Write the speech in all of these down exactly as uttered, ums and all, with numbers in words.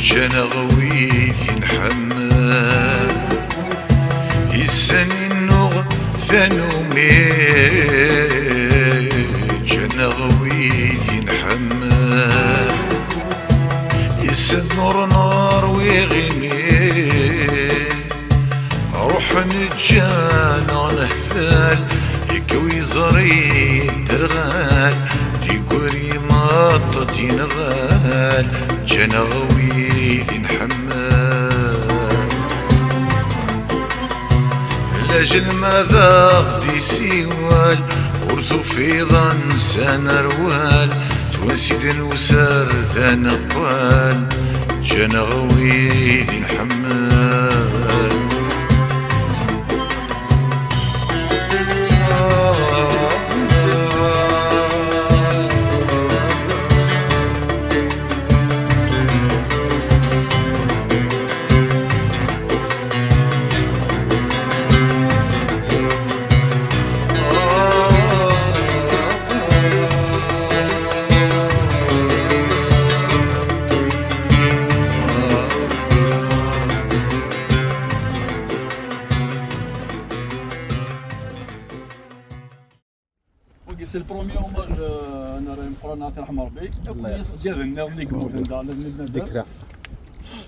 Ǧǧan-aɣ wid i nḥemmel, issen-nneɣ tanumi. Ǧǧan-aɣ wid i nḥemmel, issen ur nṛwi imi. Ruḥen ǧǧan-aɣ nehtal, yekkaw yiẓri dderɣal, d-yegguri maṭṭ d-yenɣal, ǧǧan-aɣ wid i nḥemmel. Lajel ma d aɣ-d-isiwal, ur tufiḍ ansa nerwal, ttwansiden user d aneqqal, ǧǧan-aɣ wid i nḥemmel. Wagi, c'est le premier hommage, euh, n rray Meqqran, ad t-yerḥem Rebbi. Akk yiseggaden nniḍen i yemmuten daɣen, ad nid-nadem.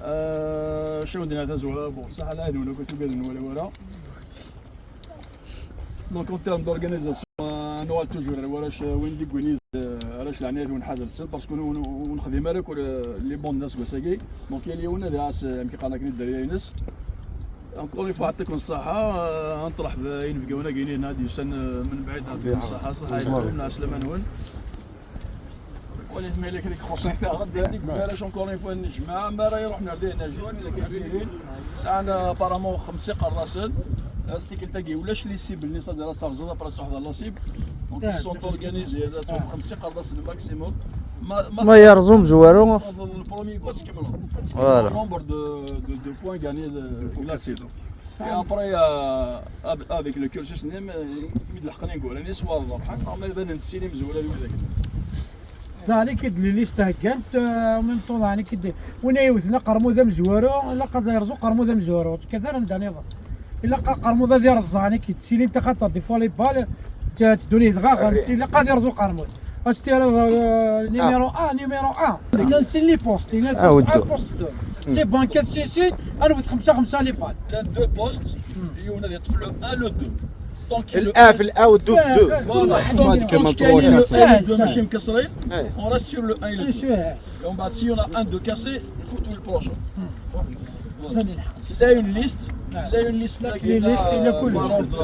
Euh, cawden ar tazwara, bon, saḥa lɛid-nwen akk, tugadem wala wala. Donc, en termes d'organisation, euh, nuɣal toujours ar warrac, euh, win d-iggwin, euh, arrac leɛnaya-twen ḥader-sen, parce que ur, ur, ur nexdim ara akk, euh, les bandes n aseggas-agi. Donc, yal yiwen ad iɛass, euh, amek i qqaren akken, i dderya-ines. Encore une fois, yeɛṭikum ṣṣeḥḥa, euh, ad nṭerḥeb inebgawen-agi-nni ad d-yusan, euh, min bɛid, yeɛṭikum ṣṣeḥḥa, ṣṣeḥḥa-nwen, lɛeslama-nwen. Walit ma yella kra i ixuṣṣen taɣ-, d ayen i yebɣa, encore une fois, nnejmaɛ, mi ara iruḥen ar dihin, juste wid akken yettirin, sɛan, euh, apparemment xemsa iqerdasen. Euh, s tikkelt-agi, ulac les cibles-nni, c'est-à-dire ad terẓeḍ, après ad truḥeḍ ɣer la cible. Donc, ils sont organisés, ad tafeḍ xemsa iqerdasen maximum. Ma, ma, ma yerẓ umezwaru, le premier goal, tkemmleḍ. Voilà. Le nombre de, de, de points gagnés, euh, la cible. Et après, euh, av-, avec le cursus-nni, mi d-leḥqen igoal-nni, s waḍu, ṛuḥen, ma banen-d sin imezwura d widak. Daɣen i k-id les listes heggant, euh, en même temps, daɣen i k-id win ay yewten aqermud amezwaru, ilaq ad yerẓ uqermud amezwaru, ur tekkat ara anda nniḍen. Ilaq aqermud ad yerẓ daɣen i k-id-ttilint, axaṭer des fois les balles, t-, tteddun yedɣaɣen, ilaq ad yerẓ uqermud. Ad s-tiriḍ, euh, numéro un, numéro un. Kan sin les postes, il y a le poste un, le poste deux. C'est bon, quatre, six, six, ad newwet xemsa xemsa les balles. Kan deux postes, yiwen ad yeṭṭef le un, le deux. Donc, le un في الأ والدو في الدو. Voilà, donc, donc, كاين le un et le deux ماشي مكسرين. On reste sur le un et le deux. Et on va, si on a un de cassé, il faut tout le prochain. Voilà. Il y a une liste, il y a une liste, il y a une liste, il y a par ordre,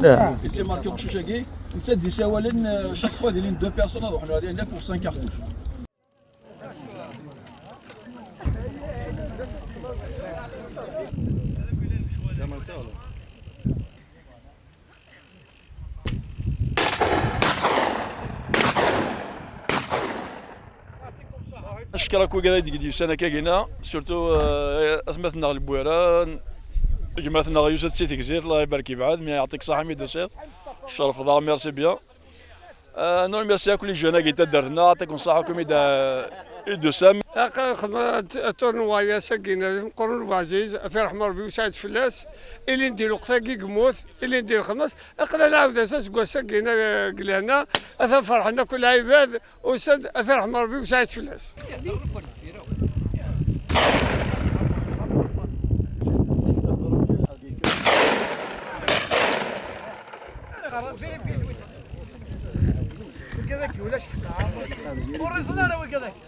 euh, c'est marqué en chuchagui. C'est des sawalen, euh, chaque fois, il y a deux personnes, alors on a pour cinq cartouches. Ncekkeṛ akk wigad ay d-yessan akka-gina, surtout, euh, atmaten-nneɣ Lebwira, gma-tneɣ yusa-d si Tegzirt, Allah ibarek ibɛed, mais yeɛṭik ṣṣeḥḥa mi d-tusiḍ. Tcerfeḍ-aɣ, merci bien. Euh, nremercie akk les jeunes-agi n taddart-nneɣ, yeɛṭikum ṣṣeḥḥa akk mi d-, i d-tusam. Aql-aɣ nxeddem atournoi ass-agi n Meqqran Ubeɛziz, ad t-yerḥem Rebbi u yesɛed fell-as. Ilindi lweqt-agi yemmut, ilindi lexmes. Aql-aɣ nɛawed-as aseggas-agi n, deg lehna, atan ferḥen akk lɛibad, usan-d, ad t-yerḥem Rebbi u yesɛed fell-as. Wigad-agi ulac ḥedd. Ur rriẓen ara wigad-agi.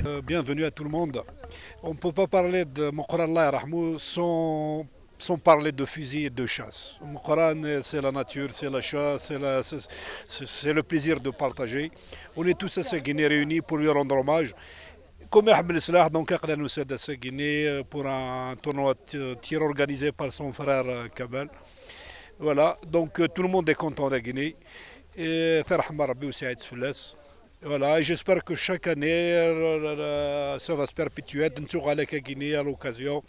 Euh, bienvenue à tout le monde. On ne peut pas parler de Moqran, Allah yarhamou, sans, sans parler de fusil et de chasse. Moqran, euh, c'est la nature, c'est la chasse, c'est la, c'est, c'est, c'est le plaisir de partager. On est tous à Saguenay réunis pour lui rendre hommage. Comme Ahmed Slah, donc, aql-aɣ nusa-d à Saguenay, euh, pour un tournoi de tir organisé par son frère, euh, Kamal. Voilà, donc, euh, tout le monde est content de Guinée. Et Terham Rabbi aussi. Voilà, et j'espère que chaque année, euh, ça va se perpétuer. Ad nettuɣal akka-agi à l'occasion,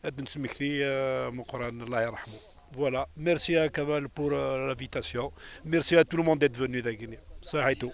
ad nesmekti, euh, Moqran, Allah yarhamou. Voilà, merci à Kamal pour, euh, l'invitation. Merci à tout le monde d'être venu à Guinée. Ça a été.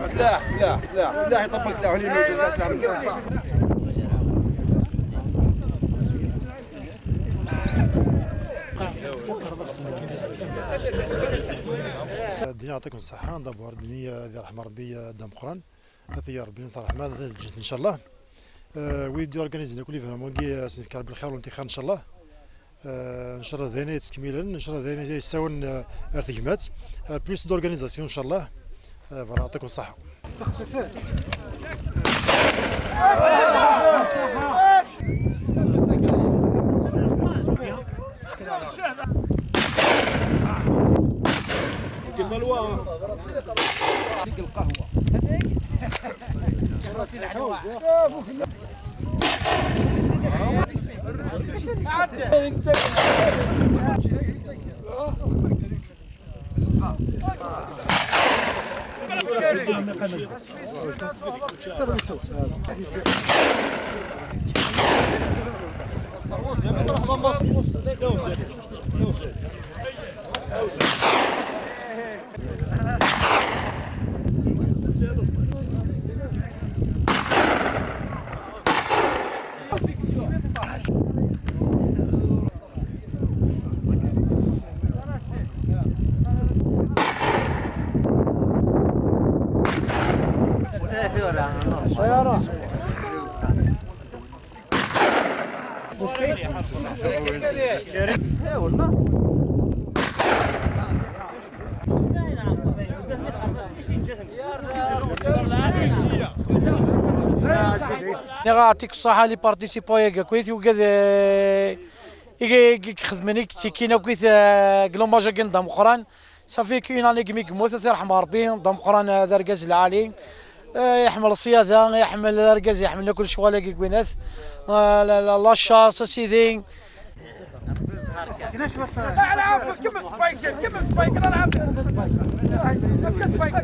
سلاح، سلاح، سلاح، سلاح، يطبق سلاح، واللي ما يجوز سلاح منه. الدنيا يعطيكم الصحة، دابور الدنيا ذي رحمة ربي دام قران. هذه يا ربي نثار الرحمن، هذه الجهد إن شاء الله. آه، ويدي اورغانيزينا كل فيلم ونجي سنفكر بالخير وانت خير إن شاء الله. آه، إن شاء الله ذينا يتكملن، إن شاء الله ذينا يساون، آه، ارتجمات. آه، بلوس دورغانيزاسيون إن شاء الله. آه، فوالا، يعطيكم الصحة. Niɣ aɛṭik ṣṣaḥa li participant-agi akkit, ugad, eh, i, i, i ixedmen, i yettekkin akkit, eh, deg l'hommage-agi n Dda Meqqran. Safi une année imi yemmut, ad t-yerḥem Rebbi, Dda Meqqran, eh, d argaz lɛali. Eh, iḥemmel ṣṣyada, iḥemmel argaz, iḥemmel akk lecɣal-agi n winat. Eh, la, la, la chasse, a sidi. على عافاك، كمل سبايك، كمل سبايك، الله يعافيك. كمل سبايك.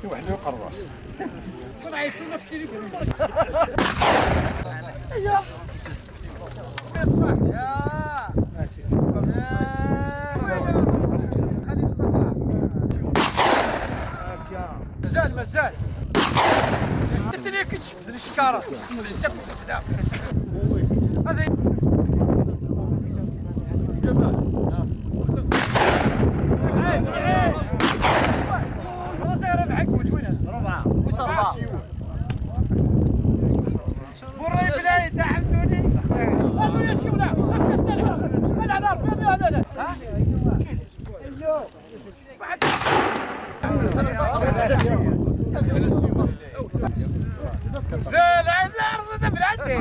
يوحنا يقرص. مازال، مازال. تتريك تشبت الشكارة. هذا ربعة. وش أربعة؟ والله بلا يتعبتوني. أقول يا شيخ، لا، أقول يا شيخ، لا. لا، لا، لا، لا، لا. ها؟ لا، لا، لا، أرضنا بالعدل.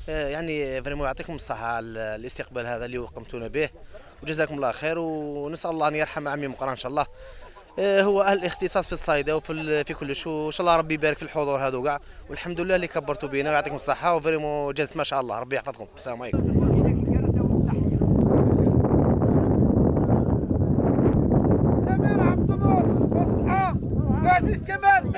آه، يعني فريمون يعطيكم الصحة على الاستقبال هذا اللي قمتونا به، وجزاكم الله خير، ونسأل الله أن يرحم عمي مقران إن شاء الله. آه، هو أهل الاختصاص في الصيدة وفي ال-، في كلش، وإن شاء الله ربي يبارك في الحضور هذو كاع، والحمد لله اللي كبرتوا بينا، ويعطيكم الصحة، وفريمون جازت ما شاء الله، ربي يحفظكم، السلام عليكم. سمير عبد النور، مصلحة، عزيز كمال.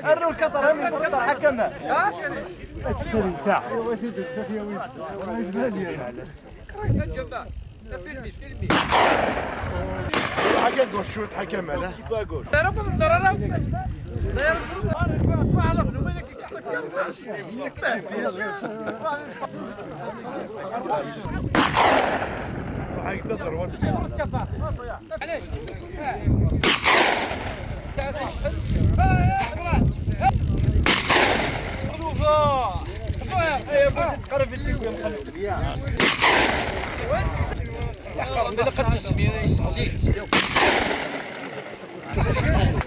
الرول كتر، هم الكتر حكمها. حاجة نقول شوت حاجة مالا.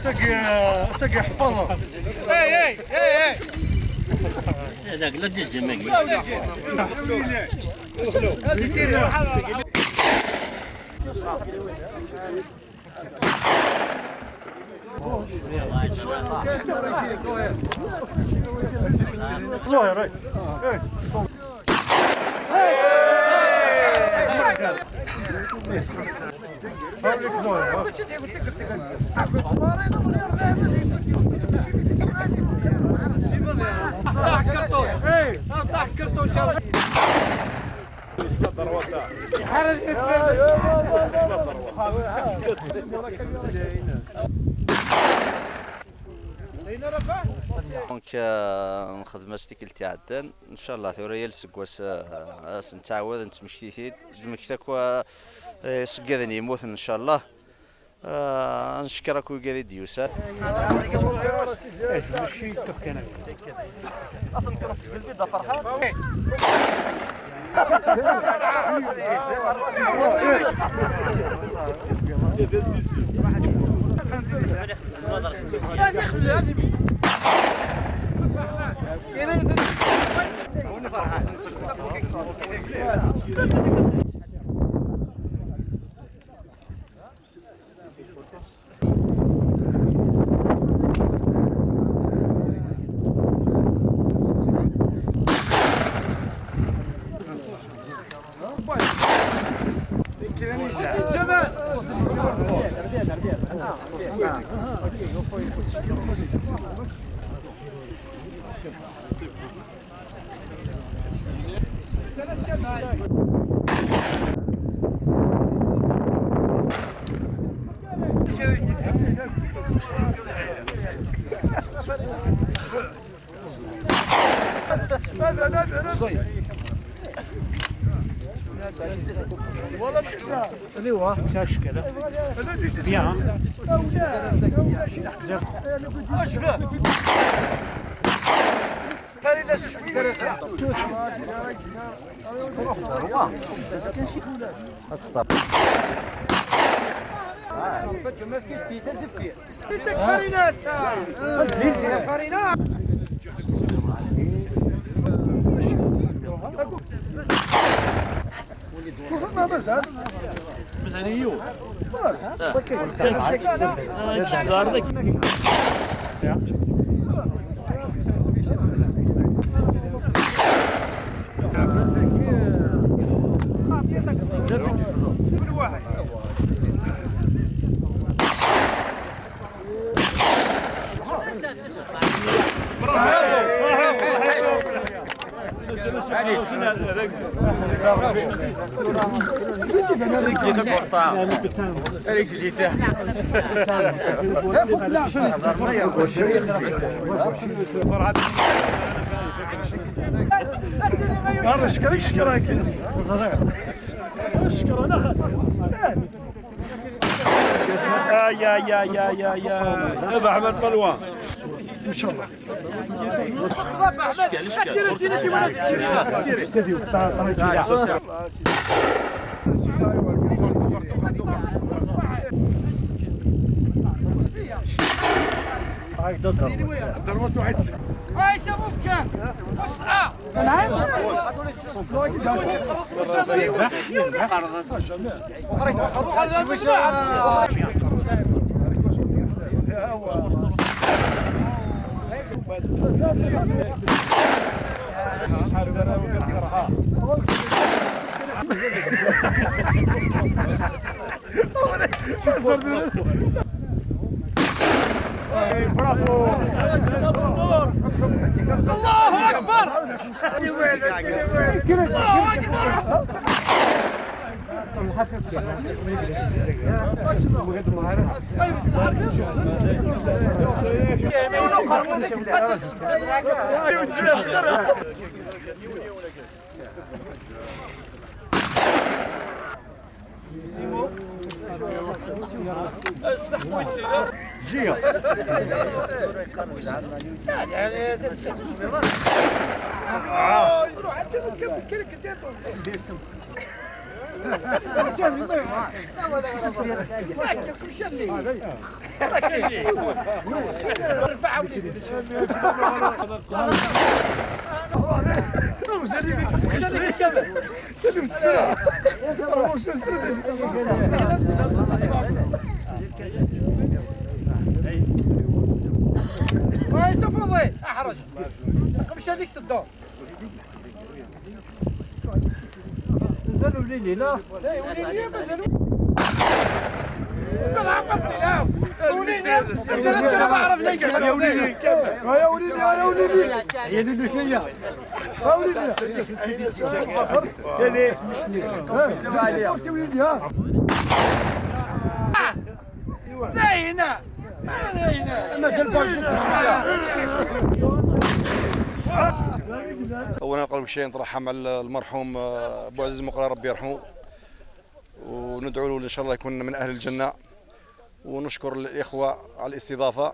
تاقي، تاقي حفظها. اي، اي، اي، اي. هذاك لا ديزيام هاكي. هذه ديري. Donc, euh, nxedm-as tikkelt iɛeddan. Ncallah tura yal seggas, euh, ad as-nettɛawad, nettmekti-t-id, d lmekta akk, euh, iṣeggaden yemmuten ncallah. Euh, ad ncekker akk wigad i d-yusan. Ad tnekreḍ seg lbida, Ferḥan? Allez voir. Tiens, je suis là. Bien, hein. ما مازال. مازال يو. مازال. آه. آه، شكرا. شكرا، شكرا. شكرا، أنا خالد. آي، آي، آي، آي، آي، آي. ذبح من طلوان. إن شاء الله. هاي شافوا فكان. وسطها. الله أكبر. الله أكبر. وي، صفوضي، احرج. قمش هذيك تدور. مازال وليني، لا. لا، وليني، مازال. لا، لا، لا. وليني، انت لا ترى ما عرف ليك. يا وليني، يا وليني، يا وليني. هي اللي شيء. يا وليني. يا ليه؟ ها، وليني، ها. لا، هنا. اولا، قبل شيء، نترحم على المرحوم، آه، ابو عزيز مقران، ربي يرحمه، وندعو له ان شاء الله يكون من اهل الجنه، ونشكر الاخوه على الاستضافه،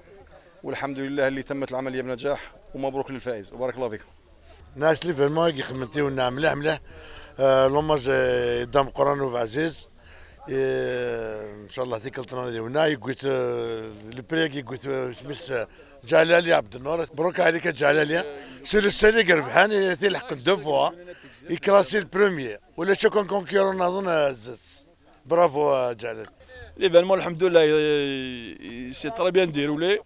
والحمد لله اللي تمت العمليه بنجاح، ومبروك للفائز وبارك الله فيكم. ناس ليفينمون كي خمنتيو لنا مليح مليح. آه، لوماج، آه، دام قران وفي عزيز. آه، ان شاء الله ثيكلتنا ديونا يقويت، آه، البريك يقويت، آه، سميس، آه، جلالي عبد النور. مبروك عليك جلالي. سي لو سيل يقرب حاني تلحق دو فوا. يكلاسي البروميي. ولا شكون كونكيرون نظن، آه، زت. برافو، آه، جلال. ليفينمون الحمد لله، آه، سي تري بيان ديرولي.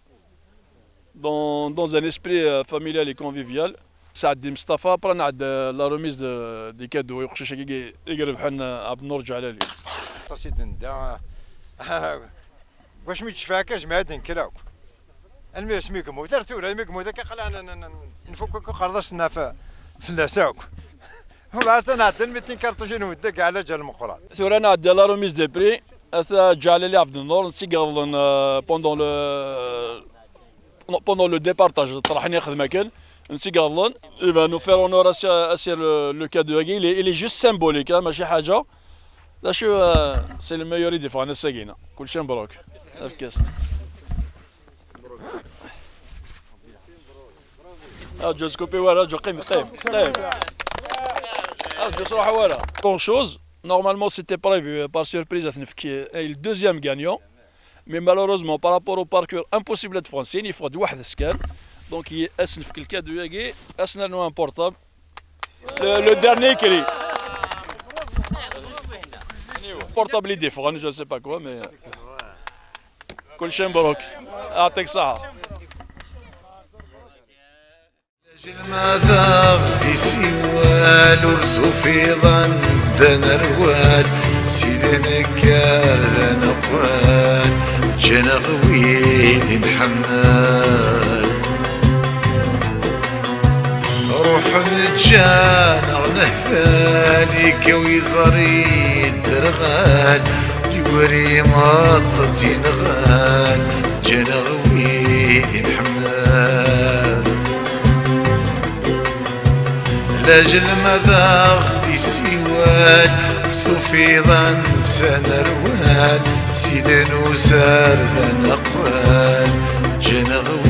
Dans, dans un esprit, euh, familial et convivial. سعدي مصطفى، après نعد، euh, la remise de, des cadeaux يقشش كي يقرب حنا عبد النور جعلالي. قصيد ندا. واش مي تشفى هكا جماعة نكراو. المهم سميك موت، راه تولى ميك موت، كي قال أنا، أنا، أنا نفك كو قرض سنا في، في اللاساك. وبعد نعد ال ميتين كارطوشين ودك على جال المقران. ثورة نعد la remise des prix. أثا جعلالي عبد النور، نسيقظن، euh, pendant le, pendant le départage, طرحني يخدم كان نسيقظن. إذا nous faire honneur à ce, à ce, le, le cadeau, il est, il est juste symbolique, hein, ماشي حاجة. لا شو، آه، c'est le meilleur يدفع عن الساقينة. كل شيء مبروك. أفكاس. آه، جو سكوبي ورا، جو قيم، قيم، قيم. آه، جو صراحة ورا. Grand chose. Normalement, c'était prévu, euh, par surprise, à نفكي, euh, le deuxième gagnant. Mais malheureusement, par rapport au parcours, impossible de Francine, il faut واحد سكان. Donc, il est le cadeau, il est un portable. Le, le dernier cri. Portable, il défend, je ne sais pas quoi, mais, euh, كل شيء مبروك. يعطيك الصحة. Ajelmad aɣ-d-isiwal, ur tufiḍ anda nerwal, si d nekker d aneqqal, ǧǧan-aɣ wid i nḥemmel. Ruḥen ǧǧan-aɣ nehbal, ikkaw iẓri dderɣal, yewri imeṭṭet inɣal, ǧǧan-aɣ wid i nḥemmel. Lajelmad aɣ-d-isiwal, tufiḍ ansa nerwal, si d nusar d aneqqal, ǧǧan-aɣ